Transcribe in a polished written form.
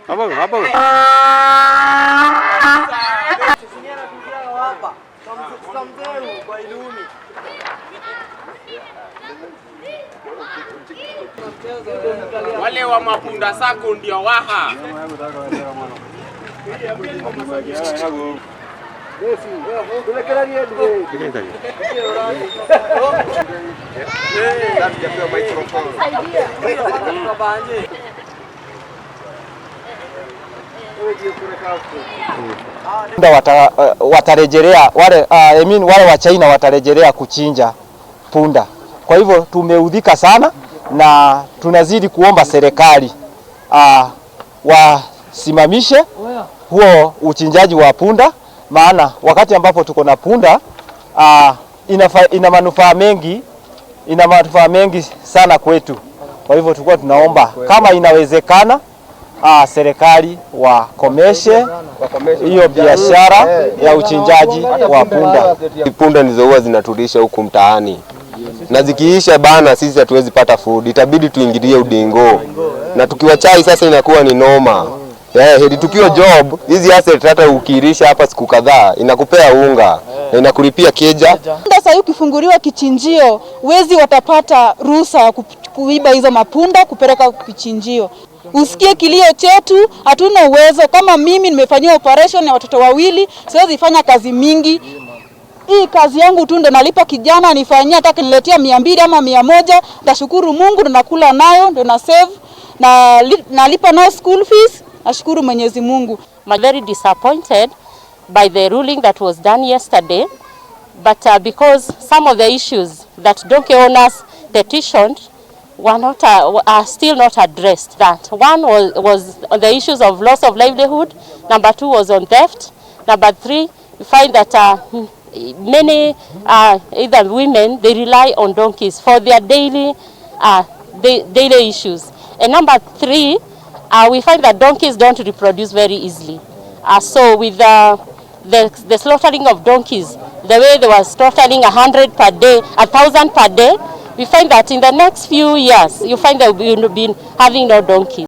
Hapo hapo. Wale wa mapunda sako ndio waha. Watarejelea wale, I mean, wale wa China watarejelea kuchinja punda. Kwa hivyo tumeudhika sana na tunazidi kuomba serikali wasimamishe huo uchinjaji wa punda, maana wakati ambapo tuko na punda ina manufaa mengi, ina manufaa mengi sana kwetu. Kwa hivyo tulikuwa tunaomba kama inawezekana, serikali wakomeshe hiyo biashara ya uchinjaji wa punda. Punda ndizo huwa zinatulisha huku mtaani, na zikiisha bana, sisi hatuwezi pata food, itabidi tuingilie udingo, na tukiwa chai sasa inakuwa ni noma. Yeah, heri tukiwa job hizi asset, hata ukiirisha hapa siku kadhaa inakupea unga na inakulipia keja. Sasa ukifunguliwa kichinjio, wezi watapata ruhusa ya kuiba hizo mapunda kupeleka kichinjio. Usikie kilio chetu, hatuna uwezo. Kama mimi nimefanyiwa operation ya watoto wawili, siwezi fanya kazi mingi. Hii kazi yangu tu ndo nalipa kijana nifanyia, hata kiniletea 200 ama 100, nitashukuru Mungu, ndo nakula nayo, ndo na save na nalipa nayo school fees. Nashukuru Mwenyezi Mungu. I'm very disappointed by the ruling that was done yesterday, but because some of the issues that donkey owners petitioned were not are still not addressed. That one was on the issues of loss of livelihood, number two was on theft, number three, you find that many either women, they rely on donkeys for their daily issues. And number three, we find that donkeys don't reproduce very easily. So with the slaughtering of donkeys, the way they were slaughtering 100 per day, 1,000 per day, we find that in the next few years, you find that we will be having no donkeys.